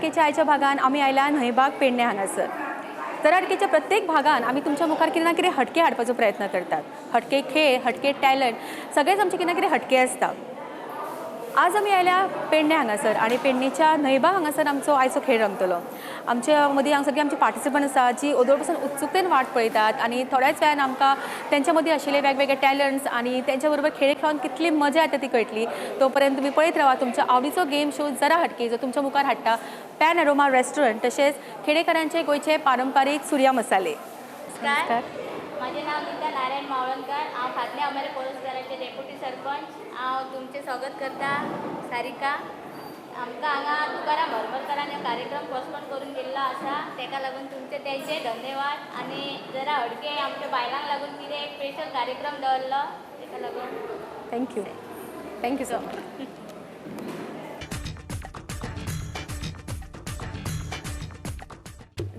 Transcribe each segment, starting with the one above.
हटकेच्या आयच्या भागान आमी आयला न्हंयबाग पेडणे हांगासर. जरा हटकेच्या प्रत्येक भागान आमी तुमच्या मुखार कितें ना कितें हटके हाडपाचो प्रयत्न करतात. हटके खेळ, हटके टॅलंट, सगळेच आमचे कितें ना कितें हटके आसता. आज आमी आयल्या पेडणे हांगासर आनी पेडणेच्या न्हंयबाग हांगासर आमचो आयचो खेळ रंगतलो. आमच्या मदीं हांगा सगळीं आमची पार्टिसिपंट आसा जी ओदोळ पासून उत्सुकतेन वाट पळयतात आनी थोड्याच वेळान आमकां तेंच्या मदीं आशिल्ले वेगवेगळे टॅलंट्स आनी तेंच्या बरोबर खेळ खेळून कितली मजा येता ती कळटली. तो पर्यंत तुमी पळयत रावा तुमच्या आवडीचो गेम शो जरा हटके, जो तुमच्या मुखार हाडटा पॅन अरोमा रेस्टॉरंट तशेंच खेडेकरांचे गोंयचे पारंपारीक सुर्या मसाले. नमस्कार, माझे नाव गीता नारायण मावळणकर. हांव खातले आमेरे पुरस्काराचे डेप्युटी सरपंच. हांव तुमचें स्वागत करता सारिका. आमकां हांगा तुकाराम हरमलकरान हो कार्यक्रम पोस्टपोन करून दिल्लो आसा, ताका लागून तुमचे तेंचे धन्यवाद. आनी जरा हडके आमच्या बायलांक लागून कितें एक स्पेशल कार्यक्रम दवरलो, ताका लागून thank you, thank you so much.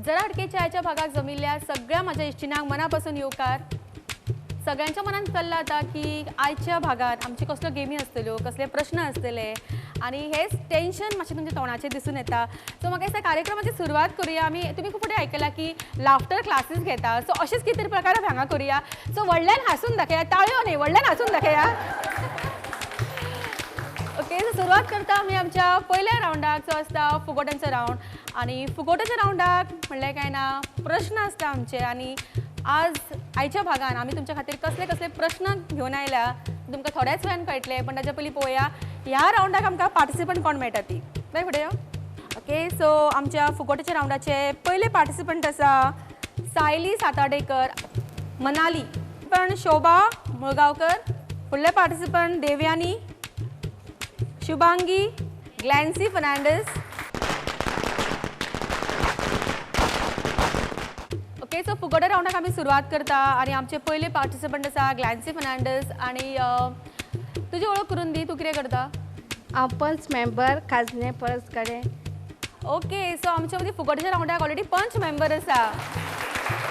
जरा हटकेच्या आयच्या भागाक जमिल्ल्या सगळ्या म्हाज्या इश्टिणांक मनापासून येवकार. सगळ्यांच्या मनान चल्लां आतां की आयच्या भागात आमची कसल्यो गेमी आसतल्यो, कसले प्रश्न आसतले आनी हेच टेंशन मातशें तुमच्या तोंडाचेर दिसून येता. सो म्हाका दिसता कार्यक्रमाची सुरवात करुया आमी. तुमी खूब फावटी आयकलां की लाफ्टर क्लासीस घेता, सो अशेंच कितें तरी प्रकार हांगा करुया. सो व्हडल्यान हांसून दाखया, ताळयो न्ही, व्हडल्यान हांसून दाखया. ओके, सो सुरवात करता आमी आमच्या पयल्या रावंडाक, जो आसता फुगोट्यांचो रावंड. आनी फुगोट्याच्या रावंडाक म्हणल्यार काय ना प्रश्न आसता आमचे. आनी आज आयच्या भागान आमी तुमच्या खातीर कसले कसले प्रश्न घेवन आयल्या तुमकां थोड्याच वेळान कळटले, पण ताच्या पयलीं पळोवया ह्या रावंडाक आमकां पार्टिसिपंट कोण मेळटा ती. बाय फुडें यो. ओके, सो आमच्या फुगोट्याच्या रावंडाचे पयले पार्टिसिपंट आसा सायली सातार्डेकर, मनाली, पण शोभा मुळगांवकर, फुडले participant Devyani, Shubhangi, Glancy Fernandes. Okay, so फुगोट्या रावंडाक आमी सुरवात करता आनी आमचे पयले पार्टिसिपंट आसा ग्लॅन्सी फर्नांडीस. आनी तुजी वळख करून दी, तूं कितें करता? हांव पंच मेंबर खाजने परस कडेन. ओके, सो आमच्या मदीं फुगोट्याच्या रावंडाक ऑलरेडी पंच मेंबर आसा.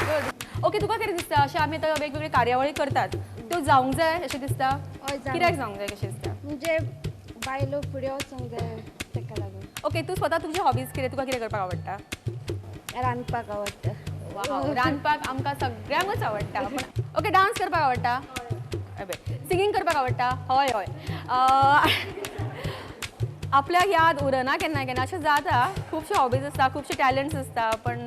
गुड. ओके, तुका कितें दिसता अशें आमी आतां वेगवेगळे कार्यावळी करतात त्यो जावंक जाय अशें दिसता? हय, कित्याक जावंक जाय कशें दिसता? म्हणजे बायलो फुडें वचूंक जाय ताका लागून. ओके, तूं स्वता तुजी हॉबीज कितें, तुका कितें करपाक आवडटा? रांदपाक आवडटा. वाव, रांदपाक आमकां सगळ्यांकूच आवडटा. पण ओके, डांस करपाक आवडटा? सिंगींग करपाक आवडटा? हय हय. आपल्याक याद उरना केन्ना केन्ना, अशें जाता. खुबशे हॉबीज आसता, खुबशे टॅलंट्स आसता, पण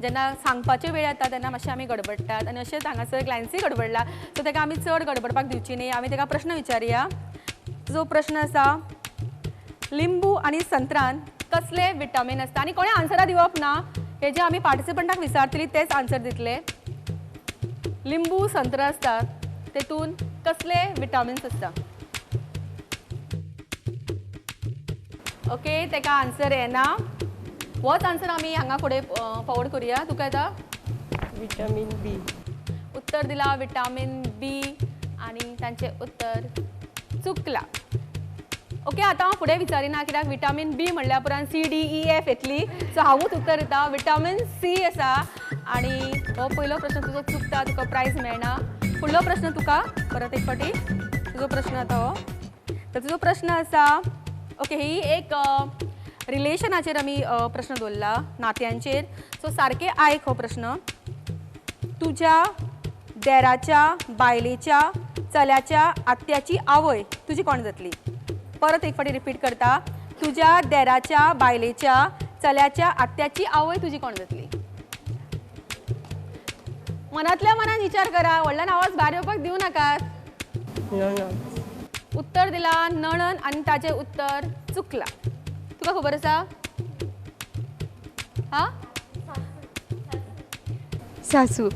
जेन्ना सांगपाचे वेळ येता तेन्ना मातशें आमी गडबडटात. आनी अशेंच हांगासर ग्लॅन्सी गडबडला, सो ताका आमी चड गडबडपाक दिवची न्ही. आमी ताका प्रश्न विचारुया. जो प्रश्न आसा, लिंबू आनी संत्रान कसले विटामीन आसता? आनी कोणें आन्सरां दिवप ना, हे जे आमी पार्टिसिपंटाक विचारतली तेच आन्सर दितले. लिंबू संत्रां आसतात तेतून कसले विटामिन्स आसता? ओके, ताका आन्सर येना. होच आन्सर आमी हांगा फुडें फॉवर्ड करुया. तुका येता? विटामीन बी. उत्तर दिला विटामीन बी आनी तांचें उत्तर चुकला. ओके, आतां हांव फुडें विचारिना कित्याक विटामीन बी म्हणल्या उपरांत सी डी ई एफ येतली, सो हांवूच उत्तर दिता विटामीन सी आसा. आनी हो पयलो प्रश्न तुजो चुकता, तुका प्रायज मेळना. फुडलो प्रश्न तुका परत एक फावटी तुजो प्रश्न आतां हो, तर तुजो प्रश्न आसा, ओके, ही एक रिलेशनाचेर आमी प्रश्न दवरला, नात्यांचेर. सो सारकें आयक हो प्रश्न. तुज्या देराच्या बायलेच्या चल्याच्या आत्याची आवय तुजी कोण जातली? परत एक फावटी रिपीट करता, तुज्या देराच्या बायलेच्या चल्याच्या आत्याची आवय तुजी कोण जातली? मनांतल्या मनान विचार करा, व्हडल्यान आवाज भायर येवपाक दिवं नाकात. उत्तर दिला नणन आनी ताचें उत्तर चुकला. तुका खबर आसा? हा, सासू.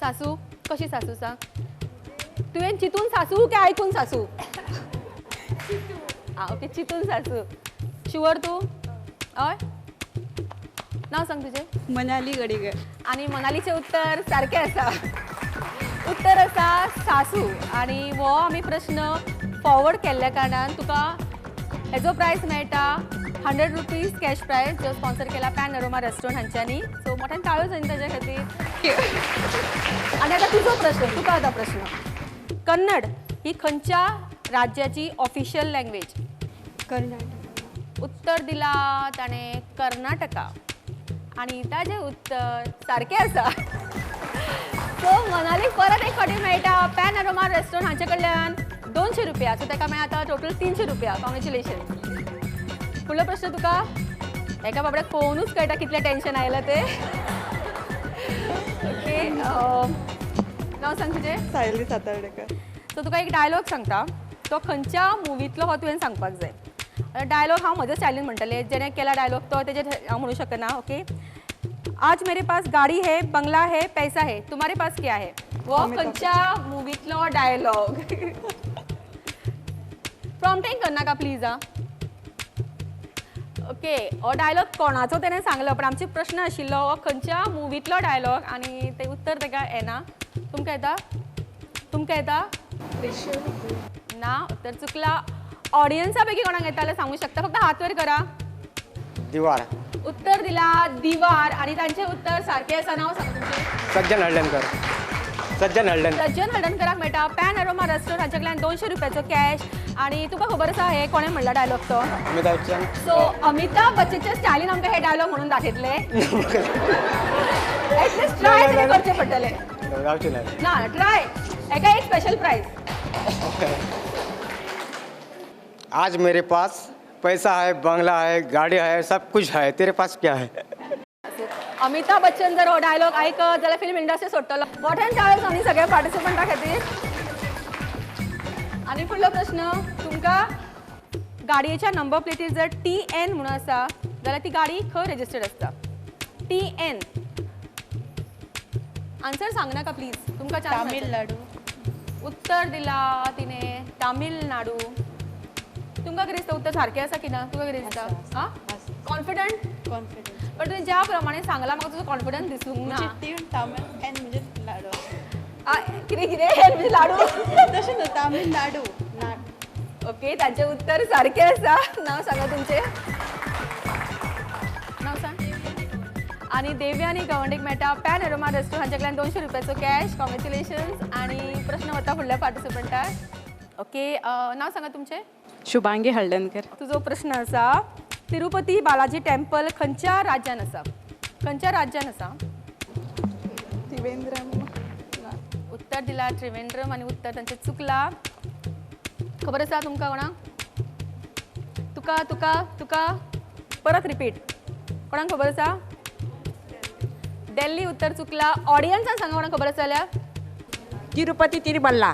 सासू कशी सासू सांग? तुवें चितून सासू की आयकून सासू? आ, ओके, चितून सासू. शुअर तूं? हय, नांव सांग तुजें. मनाली गडीकर. आनी मनालीचें उत्तर सारकें आसा. उत्तर आसा सासू. आनी हो आमी प्रश्न फॉवर्ड केल्ल्या कारणान तुका हेजो प्रायज मेळटा 100 रुपीज कॅश प्रायज, जो स्पॉन्सर केला पॅन अरोमा रेस्टॉरंट हांच्यांनी. सो मोठ्यान ताळयो जाय ताच्या खातीर. आनी आतां तुजो प्रश्न, तुका आतां प्रश्न. कन्नड ही खंयच्या राज्याची ऑफिशियल लँग्वेज? कर्नाटक. उत्तर दिला ताणें कर्नाटका आनी ताजें उत्तर सारकें आसा. सो मनालीक परत एक फावटी मेळटा पॅन अरोमा रेस्टॉरंट हांचे कडल्यान 200 रुपया. सो ताका मेळटा आतां टोटल 300 रुपया. कॉंग्रेच्युलेशन. फुडलो प्रश्न तुका एका बाबड्याक पळोवनूच कळटा कितलें टेन्शन आयलां तें. ओके, नांव सांग तुजें. सायली सातार्डेकर. सो तुका एक डायलॉग सांगता, तो खंयच्या मुवींतलो हो तुवें सांगपाक जाय. डायलॉग हांव म्हज्या स्टायलीन म्हणटलें, जेणे केला डायलॉग तो तेजेर हांव म्हणू शकना. ओके, आज मेरे पास गाडी है, बंगला है, पैसा है, तुम्हारे पास क्या है? वो खंयच्या मुवींतलो डायलॉग? प्रॉम्प्टिंग करनाका प्लीज. आ ओके, हो डायलॉग कोणाचो तेणें सांगलो, पण आमचे प्रश्न आशिल्लो हो खंयच्या मुवींतलो डायलॉग आनी तें उत्तर ताका येना. तुमकां येता? तुमकां येता? ना, उत्तर चुकला. ऑडियन्सा पैकी कोणाक येता जाल्यार सांगू शकता, फक्त हात वयर करा. दिवार. उत्तर दिला दिवार आनी तांचें उत्तर सारकें आसा. नांव सांगा तुमचें. सज्जन हळदणकर. सज्जन हळदणकर. सज्जन हळदणकराक मेळटा पॅन अरोमा रेस्टॉरंट हांचे कडल्यान 200 रुपयाचो कॅश. आनी तुका खबर आसा हे कोणें म्हणला डायलॉग तो? अमिताभ बच्चन. सो अमिताभ बच्चनच्या स्टायलीन आमकां हे डायलॉग म्हणून दाखयतले. एटलिस्ट ट्राय तरी करचें पडटलें. ना, ट्राय एका एक स्पेशल प्रायज. आज मेरे पास पैसा है, बंगला है, गाड़ी है, सब कुछ है, तेरे पास क्या है? अमिताभ बच्चन जर हो डायलॉग आयकत जाल्यार फिल्म इंडस्ट्री सोडटलो. मोठ्यान टाळयो आनी सगळ्या पार्टिसिपंटा खातीर. आनी फुडलो प्रश्न तुमकां, गाडयेच्या नंबर प्लेटीर जर TN म्हणून आसा जाल्यार ती गाडी खंय रजिस्टर्ड आसता? TN. Answer सांगनाका प्लीज, तुमकां चान्स. तामिळनाडू. उत्तर दिला तिने तामिळनाडू. तुमकां कितें दिसता उत्तर सारकें आसा की ना? तुका कितें दिसता? आं, कॉन्फिडंट? कॉन्फिडंट. पण तुवें ज्या प्रमाणे सांगलां म्हाका तुजो कॉन्फिडन्स दिसूंक ना. तामिळ एन म्हणजे लाडू. कितें कितें एन म्हणजे लाडू? तशें न्हू, तामिळनाडू. ओके, ताचें उत्तर सारकें आसा. नांव सांगा तुमचें. नांव सांग. आनी देवयानी गवंडेक मेळटा पॅन अरोमा रेस्टॉरंट हांचे कडल्यान 200 रुपयाचो कॅश. कॉंग्रेच्युलेशन्स. आनी प्रश्न वता फुडल्या पार्टिसिपंटाक. ओके, नांव सांगा तुमचें. शुभांगी हळदणकर. तुजो प्रश्न आसा, तिरुपती बालाजी टेम्पल खंयच्या राज्यान आसा? खंयच्या राज्यान आसा? त्रिवेंद्रम. उत्तर दिला त्रिवेंद्रम आनी उत्तर तांचें चुकला. खबर आसा तुमकां कोणाक? तुका तुका तुका परत रिपीट. कोणाक खबर आसा? दिल्ली. उत्तर चुकला. ऑडियन्सान सांगा कोणाक खबर आसा जाल्यार. तिरुपती तिरुमल्ला.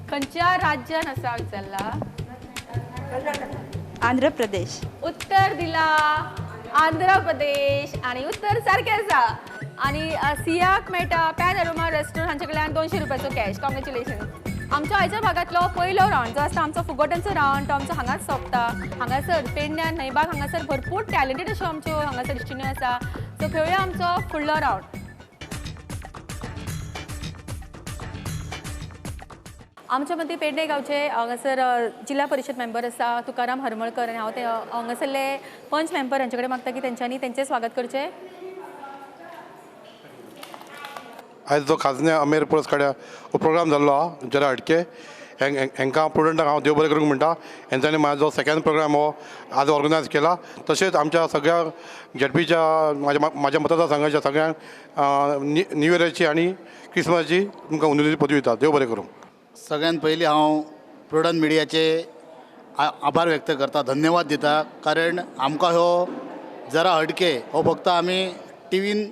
खंयच्या राज्यान आसा विचारला? आंध्र प्रदेश. उत्तर दिला आंध्र प्रदेश आनी उत्तर सारकें आसा. आनी सियाक मेळटा पॅन अरोमा रेस्टॉरंट हांचे कडल्यान 200 रुपयाचो कॅश. कॉंग्रेच्युलेशन. आमच्या आयच्या भागांतलो पयलो रावंड जो आसता आमचो फुगोट्यांचो रावंड तो आमचो हांगाच सोंपता. हांगासर पेडण्यान न्हंयबाग हांगासर भरपूर टॅलेंटेड अश्यो आमच्यो हांगासर इश्टिण्यो आसा. सो खेळुया आमचो फुडलो रावंड. आमच्या मदीं पेडणे गांवचे हांगासर जिल्हा परिशद मेंबर आसा तुकाराम हरमळकर आनी हांव ते हांगासरले पंच मेंबर हांचे कडेन मागता की तेंच्यांनी तेंचें स्वागत करचें. आयज जो खाजने अमेर पुरस्कार हो प्रोग्राम जाल्लो आहा जरा हटके हांकां प्रुडंटाक हांव देव बरें करूंक म्हणटा. हेंच्यांनी म्हाजो सेकंड प्रोग्राम हो आज ऑर्गनायज केला. तशेंच आमच्या सगळ्या झेडपीच्या म्हाज्या मतदारसंघाच्या सगळ्यांक न्यू इयराची आनी क्रिसमसाची तुमकां उमेदीची पदवी दिता. देव बरें करूं. सगळ्यात पयलीं हांव प्रुडंट मिडियाचे आभार व्यक्त करता, धन्यवाद दिता, कारण आमकां हो जरा हटके हो फक्त आमी टिवीन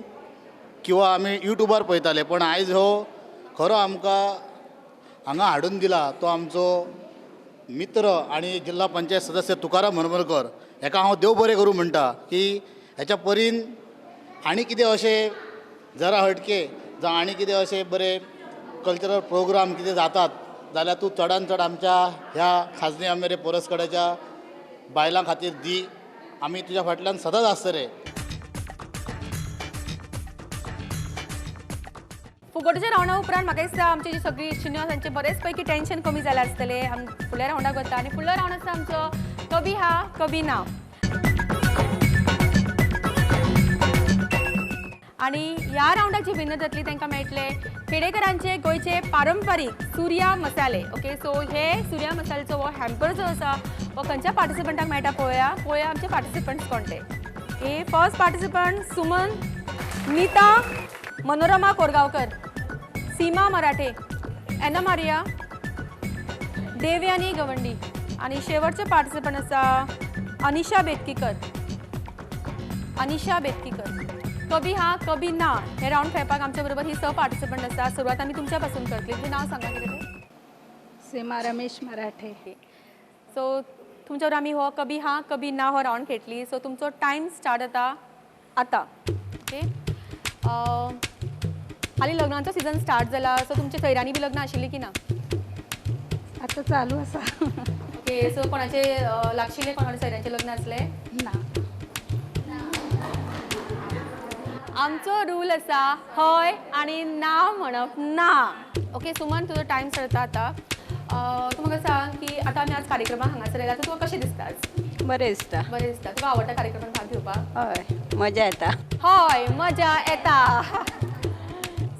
किंवा आमी युट्यूबार पळयताले, पण आयज हो खरो आमकां हांगा हाडून दिला तो आमचो मित्र आनी जिल्हा पंचायत सदस्य तुकाराम हरमलकर. हेका हांव देव बरें करूं म्हणटा की हेच्या परीन आनी कितें अशें जरा हटके जावं आनी कितें अशें बरें कल्चरल प्रोग्राम कितें जातात जाल्यार तूं चडान चड आमच्या ह्या खाजने आमेरे पुरस्काराच्या बायलां खातीर दी. आमी तुज्या फाटल्यान सदांच आसतले. फुगोटीच्या रावंडा उपरांत म्हाका दिसता आमची जी सगळी इश्टिण्यो आसा तांचें बरेच पैकी टेन्शन कमी जालां आसतलें. आमी फुडल्या रावंडाक वता आनी फुडलो रावंड आसा आमचो कभी हा कभी ना. आनी ह्या रावंडाक जी विनर जातली तांकां मेळटले खेडेकरांचे गोंयचे पारंपारीक सुर्या मसाले. ओके, सो हे सुर्या मसाल्याचो हो हॅम्पर जो आसा हो खंयच्या पार्टिसिपंटाक मेळटा पळोवया. पळोवया आमचे पार्टिसिपंट्स कोण ते. Okay, first participant Suman, Nita, Manorama Korgaonkar, Seema Marathe, Anna Maria, Devyani Gawandi आनी शेवटचे पार्टिसिपंट आसा अनिशा बेतकीकर. अनिशा बेतकीकर. कभी हा कभी ना हे रावंड खेळपाक आमच्या बरोबर ही 6 पार्टिसिपंट आसा. सुरवात आमी तुमच्या पासून करतली. तुमचें नांव सांगा कितें तें. सीमा रमेश मराठे. सो तुमच्यावर आमी हो कभी हा कभी ना हो रावंड खेळटली. सो तुमचो टायम स्टार्ट जाता आतां. ओके, हालीं लग्नाचो सिजन स्टार्ट जाला. सो तुमच्या सैरांनी बी लग्न आशिल्लीं की ना? आतां चालू आसा. ओके, सो कोणाचे लागशिल्ले कोणाचे सैरांचे लग्न आसलें ना? आमचो रूल आसा हय आनी ना म्हणप ना. ओके सुमन, तुजो टायम सरता आतां. तूं म्हाका सांग की आतां आमी आज कार्यक्रमाक हांगासर येयला, तर तुका कशें दिसता आज? बरें दिसता. बरें दिसता. तुका आवडटा कार्यक्रमात भाग घेवपाक? हय, मजा येता. हय, मजा येता.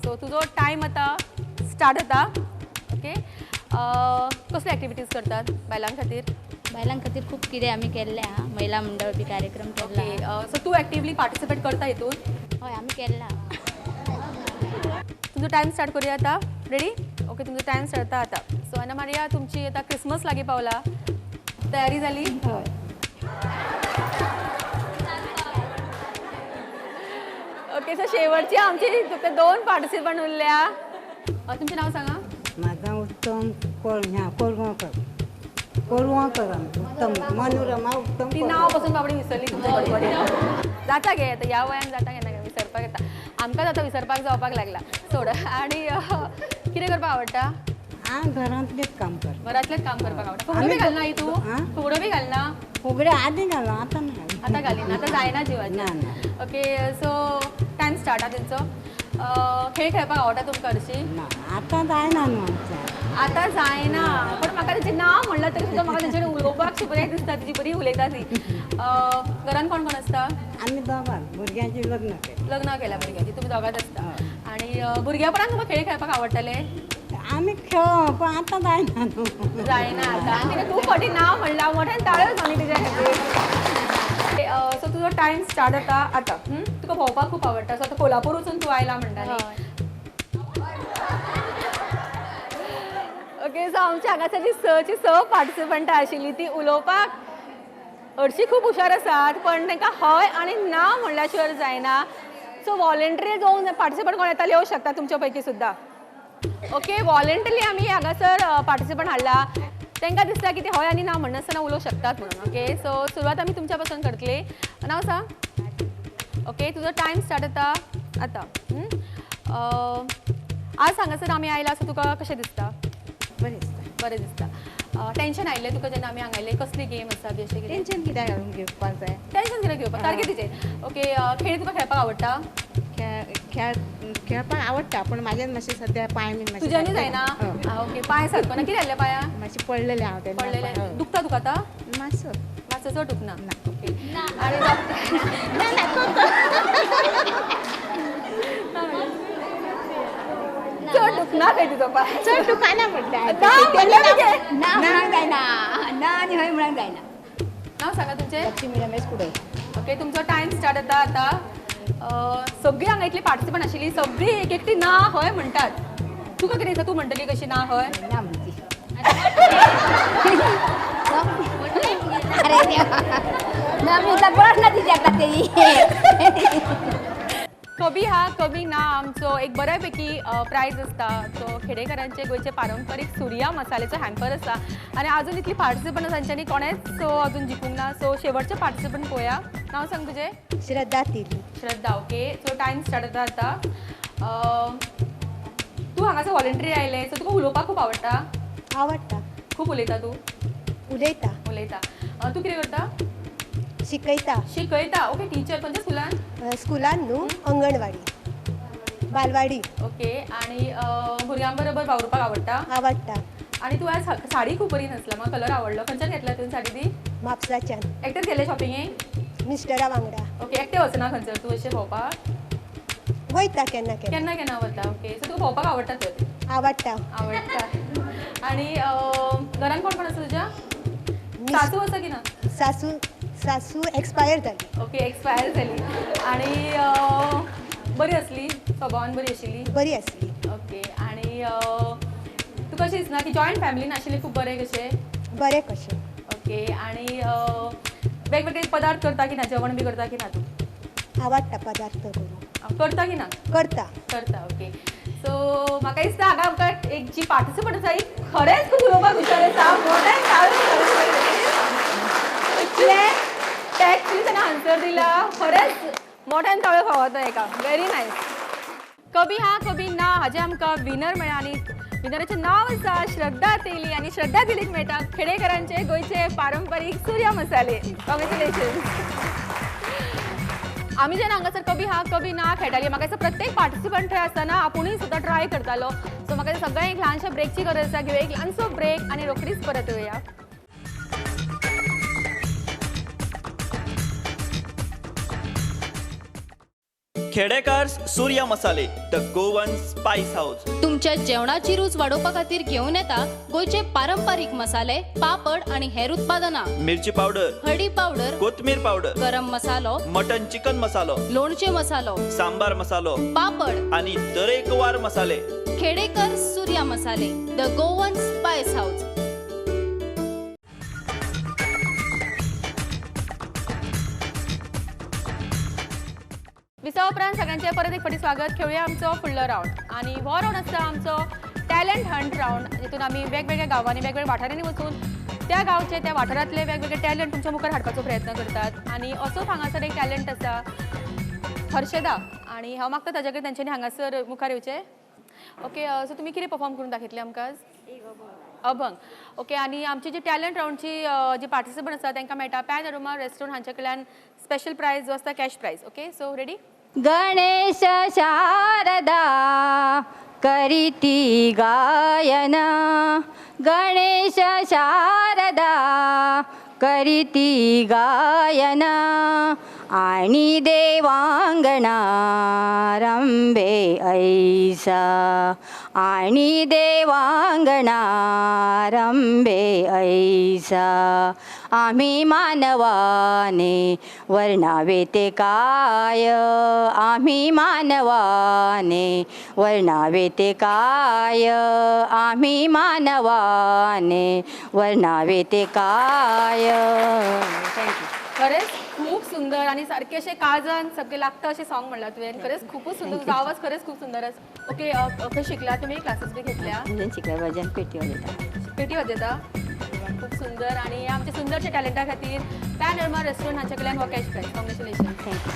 सो तुजो टायम आतां स्टार्ट जाता. ओके, कसले एक्टिविटीज करतात बायलां खातीर? बायलां खातीर खूब कितें आमी केल्लें आहा. महिला मंडळ बी कार्यक्रम केल्लो. ओके, सो तूं एक्टिवली पार्टिसिपेट करता हितून? हय, आमी केल्ला. तुमचो टायम स्टार्ट करूया आतां. रेडी? ओके, तुमचो टायम स्टार्ट जाता आतां. सो अना मारिया, तुमची आतां क्रिसमस लागीं पावला, तयारी जाली? हय. ओके, सो शेवटची आमची फक्त 2 पार्टिसिपंट उरल्या. तुमचें नांव सांगा. माझं उत्तम कोलगांवकर. कोलगांवकर उत्तम मनोरमा उत्तम. ती नांव पसून बाबडी विसरली तुमच्या बरोबर. जाता गे आतां ह्या वयान जाता केन्ना विसरपाक येता. आमकांच आतां विसरपाक जावपाक लागला सोड. आनी कितें करपाक आवडटा? हांव घरांतलेंच काम करता. घरांतलेंच काम करपाक आवडटा. फुगड्यो बी घालना तूं? फुगड्यो बी घालना? फुगड्यो आदीं घालो, आतां ना. आतां घालिना, आतां जायना जिवाचें. ओके, सो टायम स्टार्ट आहा तेंचो. खेळ खेळपाक आवडटा तुमकां हरशीं? ना, आतां जायना न्हू आमचें. आतां जायना, पण म्हाका तेचें नांव म्हणलां तरी सुद्दां म्हाका तेचेर उलोवपाक शी बरें दिसता. तिची बरी उलयता ती. घरान कोण कोण आसता? आमी दोगां. भुरग्यांची लग्न केलें. लग्न केल्या भुरग्यांची, तुमी दोगांच आसता. आनी भुरग्यापणान तुमकां खेळ खेळपाक आवडटाले? आमी खेळ, पण आतां जायना न्हू. जायना आतां. आनी तिणें खूब फावटी नांव म्हणलां, मोठ्यान ताळयो जाली तिच्या खातीर. सो तुजो टायम स्टार्ट जाता आतां. तुका भोंवपाक खूब आवडटा. सो आतां कोल्हापूर वचून तूं आयला म्हणटा न्ही? ओके, सो आमच्या हांगासरली 6 6 पार्टिसिपंटां आशिल्लीं. ती उलोवपाक हरशीं खूब हुशार आसात, पण तांकां हय आनी ना म्हणल्या शिवाय जायना. सो वॉलंटरी जावन पार्टिसिपंट कोण येता येवं शकता तुमच्या पैकी सुद्दां. ओके, वॉलंटरली आमी हांगासर पार्टिसिपंट हाडला. तांकां दिसता की ते हय आनी ना म्हणनासतना उलोवंक शकतात म्हणून. ओके, सो सुरवात आमी तुमच्या पासून करतले. नांव सांग. ओके, तुजो टायम स्टार्ट जाता आतां. आज हांगासर आमी आयला, सो तुका कशें दिसता? बरें दिसता. बरें दिसता. टेंशन आयिल्लें तुका जेन्ना आमी हांगा आयले? कसली गेम आसा बी अशें कितें? टेंशन कित्याक घालून घेवपाक जाय? टेंशन कित्याक घेवपाक? सारकें तिचें. ओके, खेळ तुका खेळपाक आवडटा? खेळपाक आवडटा, पूण म्हाज्यान मातशें सद्या पांय बीन मातशें तुज्यानी जायना. ओके, पांय सारको ना? कितें जाल्लें पांयां? मातशें पडलेलें हांव तेन्ना. पडलेलें. दुखता तुका आतां? मातसो. मातसो चड दुखना. ओके, आनी चड दुखना खंय तुजो पांय? चड दुखना म्हटल्यार ना म्हणूंक जायना. ना आनी हय म्हणूंक जायना. नांव सांगा तुमचें. लक्ष्मी रमेश कुडे. ओके, तुमचो टायम स्टार्ट जाता आतां. सगळीं हांगा इतली पार्टिसिपंट आशिल्ली, सगळीं एक एकटी ना हय म्हणटात. तुका कितें दिसता? तूं म्हणटली कशी ना हय? ना म्हणटी. कभी हा कभी ना आमचो एक बऱ्यापैकी प्रायज आसता. सो खेडेकरांचे गोंयचे पारंपरीक सुर्या मसाल्याचो हॅम्पर आसा. आनी अजून इतली पार्टिसिपंट तांच्यांनी कोणेच सो अजून जिखूंक ना. सो शेवटचे पार्टिसिपंट पळोवया. नांव सांग तुजें. Shraddha Teli. Shraddha. Okay, so time start जाता आतां. तूं हांगासर वॉलंटरी आयलें, सो तुका उलोवपाक खूब आवडटा? आवडटा. खूब उलयता तूं? उलयता. उलयता. तूं कितें करता? शिकयता. शिकयता. ओके, टिचर खंयच्या स्कुलान? स्कुलान न्हू, अंगणवाडी, बालवाडी. ओके, आनी भुरग्यां बरोबर वावुरपाक आवडटा? आवडटा. आनी तूं आज साडी खूब बरी न्हेसला, म्हाका कलर आवडलो. खंयच्यान घेतला तुवें साडी ती? म्हापसाच्यान. एकटेच गेले शॉपिंगेक? मिस्टरा वांगडा. ओके, एकटें वचना खंयसर तूं अशें भोंवपाक? वयता केन्ना केन्ना. केन्ना केन्ना वता. ओके, सो तुका भोंवपाक आवडटा तर? आवडटा. आवडटा. आनी घरान कोण कोण आसा तुज्या? सासू आसा की ना? सासू सासू एक्सपायर जाली. ओके, एक्सपायर जाली. आनी बरी आसली स्वभावान? बरी आशिल्ली? बरी आसली. ओके, आनी तुका अशें दिसना की जॉयंट फॅमिलीन आशिल्लें खूब बरें कशें? बरें कशें. ओके, आनी वेगवेगळे पदार्थ करता की ना? जेवण बी करता की ना तूं? आवडटा पदार्थ करूंक. करता की ना? करता. करता. ओके, सो म्हाका दिसता हांगा आमकां एक जी पार्टिसिपंट आसा ही खरेंच खूब उलोवपाक हुशार आसा. मोठ्यान इतलें टॅक्चुअली ताणें आन्सर दिला, खरेंच मोठ्यान ताळयो फावता हेका. Very nice. कभी हाँ कभी ना हाजें आमकां विनर मेळ्ळा आनी विनराचें नांव आसा श्रद्धा तेली. आनी श्रद्धा तेलीक मेळटा खेडेकरांचे गोंयचे पारंपारीक सुर्या मसाले. कॉंग्रेच्युलेशन. आमी जेन्ना हांगासर कभी हाँ कभी ना खेळटाली, म्हाका दिसता प्रत्येक पार्टिसिपंट थंय आसतना आपुणूय सुद्दां ट्राय करतालो. सो म्हाका सगळ्यांक एक ल्हानशा ब्रेकची गरज आसा. घेवया एक ल्हानसो ब्रेक आनी रोखडीच परत येवया. Khedekar Surya Masale, the Goan spice house. तुमच्या जेवणाची रूच वाडोवपा खातीर घेवन येता गोंयचे पारंपारीक मसाले, पापड आनी हेर उत्पादनां. मिरची पावडर, हळदी पावडर, कोथमीर पावडर, गरम मसालो, मटन चिकन मसालो, लोणचे मसालो, सांबार मसालो, पापड आनी तरेकवार मसाले. Khedekar Surya Masale, the Goan spice house. विसा उपरांत सगळ्यांचे परत एक फावटी स्वागत. खेळुया आमचो फुडलो रावंड आनी हो रावंड आसता आमचो टॅलंट हंट रावंड, जितून आमी वेगवेगळ्या गांवांनी वेगवेगळ्या वाठारांनी वचून त्या गांवचे त्या वाठारांतले वेगवेगळे टॅलंट तुमच्या मुखार हाडपाचो प्रयत्न करतात. आनी असोच हांगासर एक टॅलंट आसा हर्षदा, आनी हांव मागता ताज्या कडेन तेंच्यांनी हांगासर मुखार येवचें. ओके, सो तुमी कितें परफॉर्म करून दाखयतले आमकां? अभंग. ओके, आनी आमची जी टॅलंट रावंडची जी पार्टिसिपंट आसा तांकां मेळटा पॅन अरोमा रेस्टॉरंट हांच्या कडल्यान स्पेशल प्रायज जो आसता cash prize. Okay, so ready? Ganesh Sharada करीती गायन, गणेश शारदा करीती गायन, आणि देवांगणा रंभे ऐसा, आणि देवांगणा रंभे ऐसा, आम्ही मानवाने वर्णावे ते काय, आम्ही मानवाने वर्णावे ते काय, आम्ही मानवाने वर्णावे ते काय. Thank you. खरेंच खूप सुंदर आणि सारखे असे काळजान सगळे लागतं असे सॉन्ग म्हणला तुवें. खरेंच खूपच सुंदर, तुझा आवाज खरेंच खूप सुंदर आसा. ओके, खंय शिकला तुमी? क्लासीस बी घेतल्या? भजन शिकला, भजन पेटी वाजयता. पेटी वाजयता, खूप सुंदर. आणि आमच्या सुंदरच्या टॅलंटा खातीर पॅन अरोमा रेस्टॉरंट हांच्या कडल्यान हो cash prize. Congratulation. Thank you.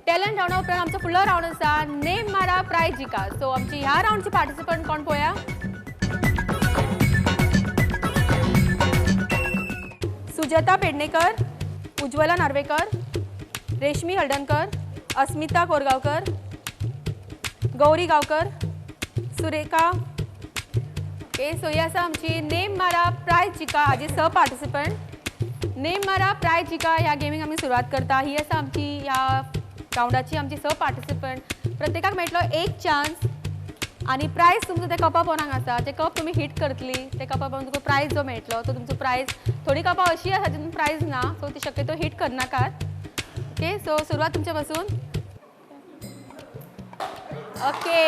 Talent रावंडा उपरांत आमचो फुडलो रावंड आसा नेम मारा प्रायज जिका. सो आमची ह्या रावंडची पार्टिसिपंट कोण पळोवया? सुजाता पेडणेकर, उज्ज्वला नार्वेकर, रेशमी हळदणकर, अस्मिता कोरगांवकर, गौरी गांवकर, सुरेखा. ओके, सो ही आसा आमची नेम मारा प्रायज जिका हाजी स पार्टिसिपंट. नेम मारा प्रायज जिका ह्या गेमीक आमी सुरवात करता. ही आसा आमची ह्या रावंडाची आमची स पार्टिसिपंट. प्रत्येकाक मेळटलो एक चान्स आनी प्रायज तुमचो ते कपा पोनाक आसा. ते कप तुमी हिट करतली, ते कपा पोवन तुका प्रायज जो मेळटलो तो तुमचो प्रायज. थोडी कपां अशी आसा जितून प्रायज ना, सो ती शक्यतो हिट करनाकात. ओके, सो सुरवात तुमच्या पासून. ओके,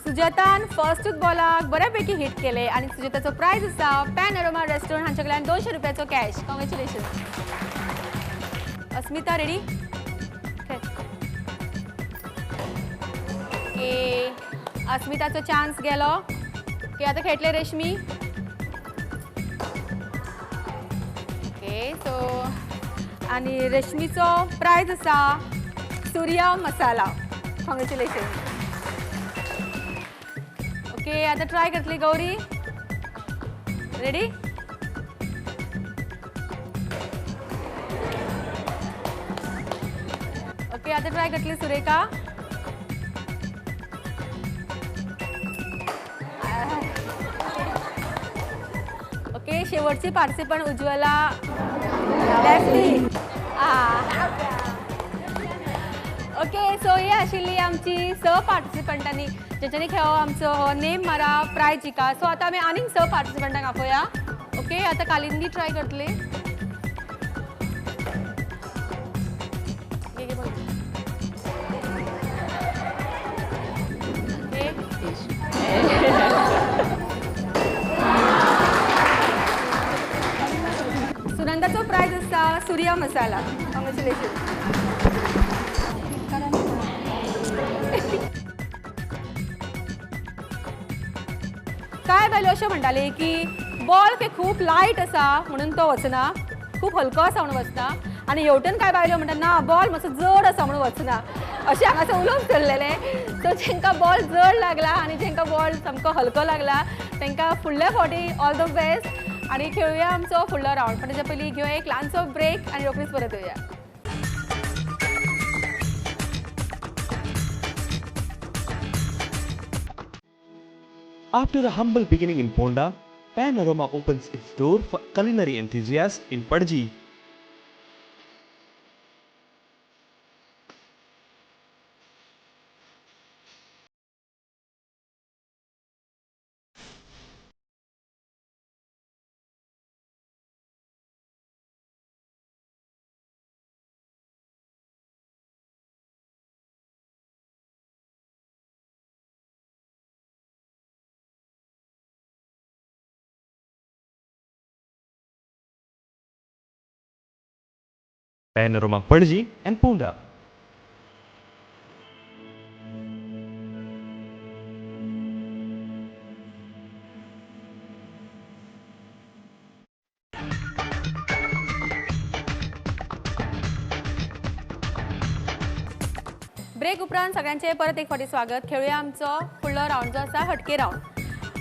सुजातान फर्स्टूच बॉलाक बऱ्यापैकी हिट केले आनी सुजाताचो प्रायज आसा पॅन अरोमा रेस्टॉरंट हांच्या कडल्यान 200 रुपयाचो cash. Congratulation. Asmita ready? Okay, अस्मिताचो चान्स गेलो. ओके, आता खेळटले रेशमी. ओके, सो आनी रेशमीचो प्रायज आसा सुर्या मसाला. कॉंग्रेच्युलेशन. ओके, आता ट्राय करतली गौरी. रेडी? ओके, आता ट्राय करतली सुरेखा. ओके, शेवटची पार्टिसिपंट उज्ज्वला लेफ्टी. ओके सो ही आशिल्ली आमची 6 पार्टिसिपंटांनी जेंच्यांनी खेळो आमचो हो नेम मारा प्रायज जिका. सो आतां आमी आनीक 6 पार्टिसिपंटांक आपोवया. ओके आतां कालिंदी ट्राय करतली. सुनंदाचो प्रायज आसा सुर्या मसाला. कॉंग्रेच्युलेशन. काय बायलो अशें म्हणटाले की बॉल ते खूब लायट आसा म्हणून तो वचना, खूब हलको आसा म्हणून वचना, आनी हेवटेन काय बायलो म्हणटा ना बॉल मातसो जड आसा म्हणून वचना, अशें हांगासर उलोवप चल्लेलें. सो जेंकां बॉल जड लागला आनी जेंकां बॉल सामको हलको लागला तेंकां फुडल्या फावटी ऑल the best. आनी खेळुया आमचो फुडलो रावंड, पण तेच्या पयलीं घेवया एक ल्हानसो ब्रेक आनी रोखडीच परत येवया. After a humble beginning in Ponda, Panorama opens its door for culinary enthusiasts in Panaji. Panorama Panaji and Ponda. Break उपरांत सगळ्यांचे परत एक फावटी स्वागत. खेळुया आमचो फुडलो रावंड जो आसा हटके रावंड.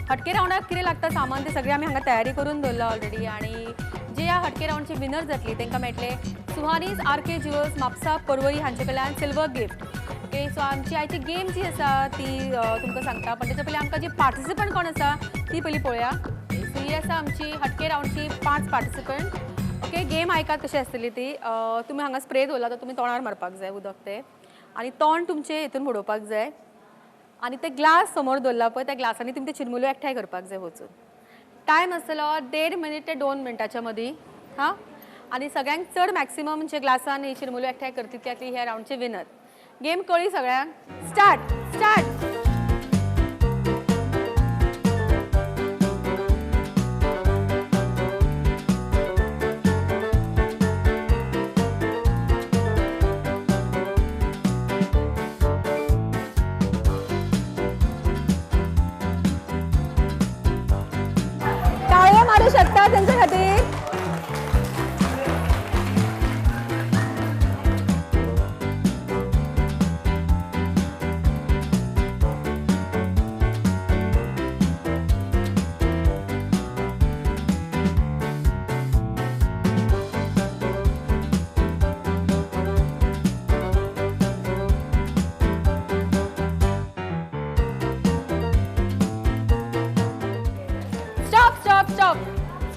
हटके रावंडाक कितें लागता सामान ते सगळें आमी हांगा तयारी करून दवरलां ऑलरेडी. आनी जे ह्या हटके रावंडचे विनर जातली तांकां मेळटले Suhani's R K jewels Mapusa Porvorim हांचे कडल्यान सिल्वर गिफ्ट. ओके सो आमची आयची गेम जी आसा ती तुमकां सांगता, पण तेच्या पयलीं आमकां जी पार्टिसिपंट कोण आसा ती पयलीं पळोवया. सो ही आसा आमची हटके रावंडची 5 पार्टिसिपंट. ओके गेम आयकात कशी आसतली ती. तुमी हांगा स्प्रे दवरला तर तुमी तोंडार मारपाक जाय उदक तें, आनी तोंड तुमचें हितून उडोवपाक जाय, आनी ते ग्लास समोर दवरला पळय त्या ग्लासांनी तुमी ते चिरमुल्यो एकठांय करपाक जाय वचून. टायम आसतलो 1.5 मिनीट ते 2 मिनटाच्या मदीं. हां, आनी सगळ्यांक चड मॅक्सिमम जे ग्लासान ही चिरमुल्यो एकठांय करतली ती ह्या रावंडचे विनर. गेम कळ्ळी सगळ्यांक? Start start. टाळयो मारू शकता त्यांच्या खातीर.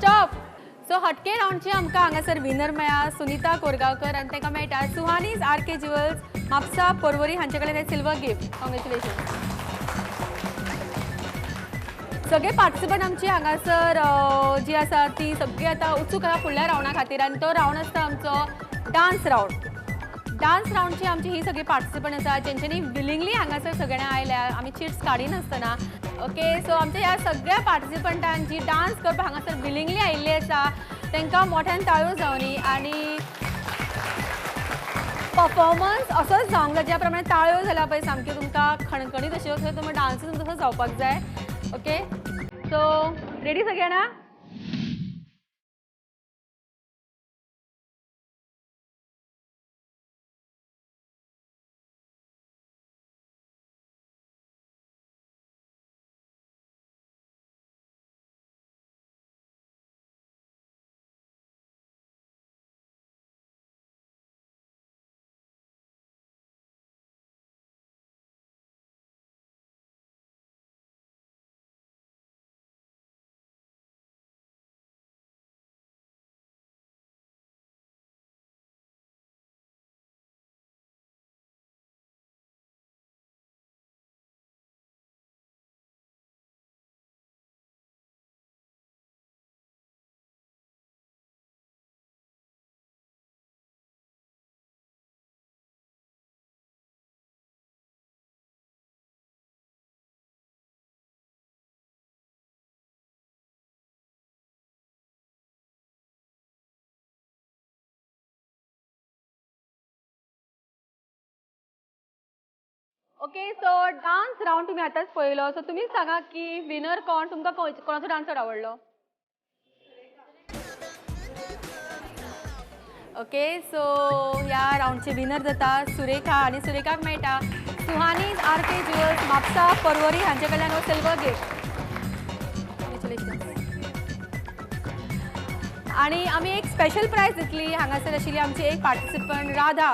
स्टॉप. सो हटके रावंडचे आमकां हांगासर विनर मेळ्ळा सुनीता कोरगांवकर, आनी तांकां मेळटा Suhani's R K jewels Mapusa Porvorim हांचे कडेन सिल्वर गिफ्ट. कॉंग्रेच्युलेशन. सगळे पार्टिसिपंट आमची हांगासर जी आसा ती सगळी आतां उत्सूक आसा फुडल्या रावंडा खातीर, आनी तो रावंड आसता आमचो डान्स रावंड. डान्स रावंडची आमची ही सगळी पार्टिसिपंट आसा जेंच्यांनी विलिंगली हांगासर सगळ्यांना आयल्या, आमी चिट्स काडिनासतना. ओके सो आमच्या ह्या सगळ्या पार्टिसिपंटांक जी डान्स करपाक हांगासर विलिंगली आयिल्ली आसा तांकां मोठ्यान ताळयो जावनी आनी परफॉर्मन्स असोच जावंक जाय ज्या प्रमाणे ताळयो जाल्या पळय सामक्यो तुमकां खणखणीत अश्यो, थंय तुमकां डान्सूय तुमकां तसो जावपाक जाय. ओके सो रेडी सगळ्यांना? ओके, सो डान्स रावंड तुम्ही आतांच पळयलो. सो तुमीच सांगा की विनर कोण, तुमकां कोणाचो डान्स चड आवडलो? ओके, सो ह्या रावंडचे विनर जाता सुरेखा आनी सुरेखाक मेळटा सुहानीज आर के ज्युअल्स म्हापसा पर्वरी हांचे कडल्यान हो सिल्वर गिफ्ट. कॉंग्रेच्युलेशन्स. आनी आमी एक स्पेशल प्रायज दितली. हांगासर आशिल्ली आमची एक पार्टिसिपंट राधा,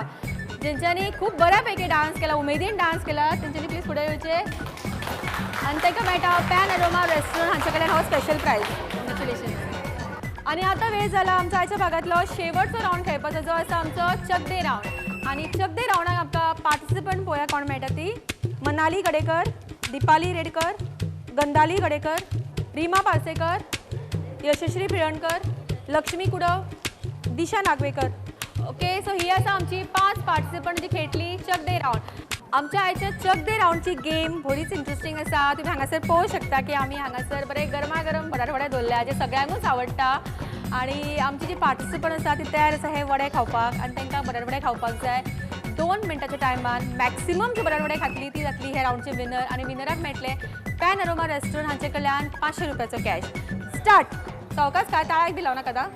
जेंच्यांनी खूब बऱ्या पैकी डान्स केला, उमेदीन डान्स केला, तेंच्यांनी प्लीज फुडें येवचे आनी तांकां मेळटा पॅन अरोमा रेस्टॉरंट हांचे कडल्यान हो स्पेशल प्रायज. कॉंग्रेच्युलेशन्स. आनी आतां वेळ जाला आमच्या आयच्या भागांतलो शेवटचो रावंड खेळपाचो, जो आसा आमचो चकदे रावंड. आनी चकदे रावंडाक आमकां पार्टिसिपंट पळोवया कोण मेळटा ती. मनाली गडेकर, दीपाली रेडकर, गंदाली गडेकर, रिमा पार्सेकर, यशस्वी पिळणकर, लक्ष्मी कुडव, दिशा नागवेकर. ओके, सो ही आसा आमची 5 पार्टिसिपंट जी खेळटली चकदे रावंड. आमच्या आयच्या चकदे रावंडची गेम बरीच इंट्रस्टींग आसा. तुमी हांगासर पळोवंक शकता की आमी हांगासर बरे गरमागरम बटाटवडे दवरल्या जे सगळ्यांकूच आवडटा. आनी आमची जी पार्टिसिपंट आसा ती तयार आसा हे वडे खावपाक आनी तांकां बटाटवडे खावपाक जाय. 2 मिनटाच्या टायमान मॅक्सिमम जी बटाटवडे खातली ती जातली हे रावंडचे विनर. आनी विनराक मेळटले पॅन अरोमा रेस्टॉरंट हांचे कडल्यान 500 रुपयाचो कॅश. स्टार्ट. सावकाश काय ताळ्याक बी लावनाका आतां.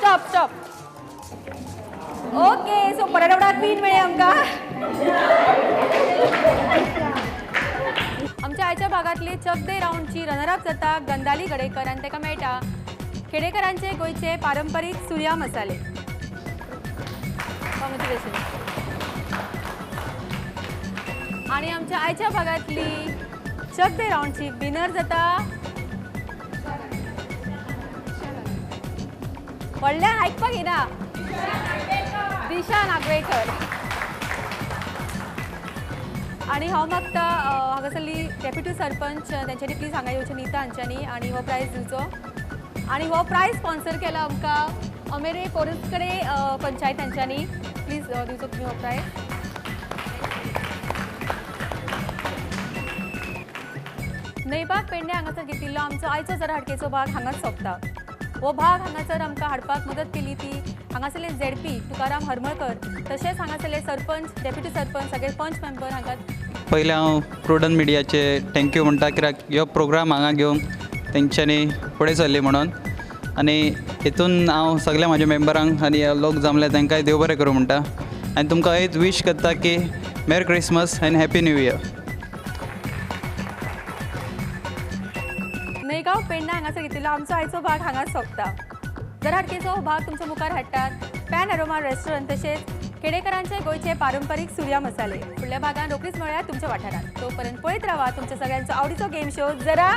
Stop stop. Okay, so batata vada queen मेळ्ळी आमकां. आमच्या आयच्या भागांतली चकदे रावंडची रनर अप जाता गंदाली गडेकर आनी ताका मेळटा खेडेकरांचे गोंयचे पारंपरीक सुर्या मसाले. कॉंग्रेच्युलेशन. आनी आमच्या आयच्या भागांतली चकदे रावंडची विनर जाता व्हडल्यान आयकपाक येना, दिशा नागवेकर. आनी हांव मागता हांगासरली डेप्युटी सरपंच तेंच्यांनी प्लीज हांगा येवचें, नीता हांच्यांनी, आनी हो प्रायज दिवचो. आनी हो प्रायज स्पॉन्सर केला आमकां अमेरे पोरस कडे पंचायत हांच्यांनी. प्लीज दिवचो तुमी हो प्रायज. न्हयबाग पेडणे हांगासर घेतिल्लो आमचो आयचो जरा हटकेचो भाग हांगाच सोंपता. हो भाग हांगासर आमकां हाडपाक मदत केली ती हांगासरले झेडपी तुकाराम हरमळकर, तशेंच हांगासरले सरपंच, डेप्युटी सरपंच, सगळे पंच मेंबर हांगा. पयलें हांव प्रुडंट मिडियाचे thank you म्हणटा, कित्याक ह्यो प्रोग्राम हांगा घेवन तेंच्यांनी फुडें सरली म्हणून. आनी हितून हांव सगल्या म्हाज्या मेंबरांक आनी लोक जमले तांकांय देव बरें करूं म्हणटा. आनी तुमकां हेच वीश करता की merry Christmas आनी हॅपी न्यू इयर. न्हयगांव पेडणे हांगासर घेतिल्लो आमचो आयचो भाग हांगाच सोंपता. जरा हटकेचो भाग तुमच्या मुखार हाडटात पॅन अरोमा रेस्टॉरंट तशेंच खेडेकरांचे गोंयचे पारंपरीक सुर्या मसाले. फुडल्या भागान रोखडीच मेळया तुमच्या वाठारांत. तोपर्यंत पळयत रावा तुमच्या सगळ्यांचो आवडीचो गेम शो जरा.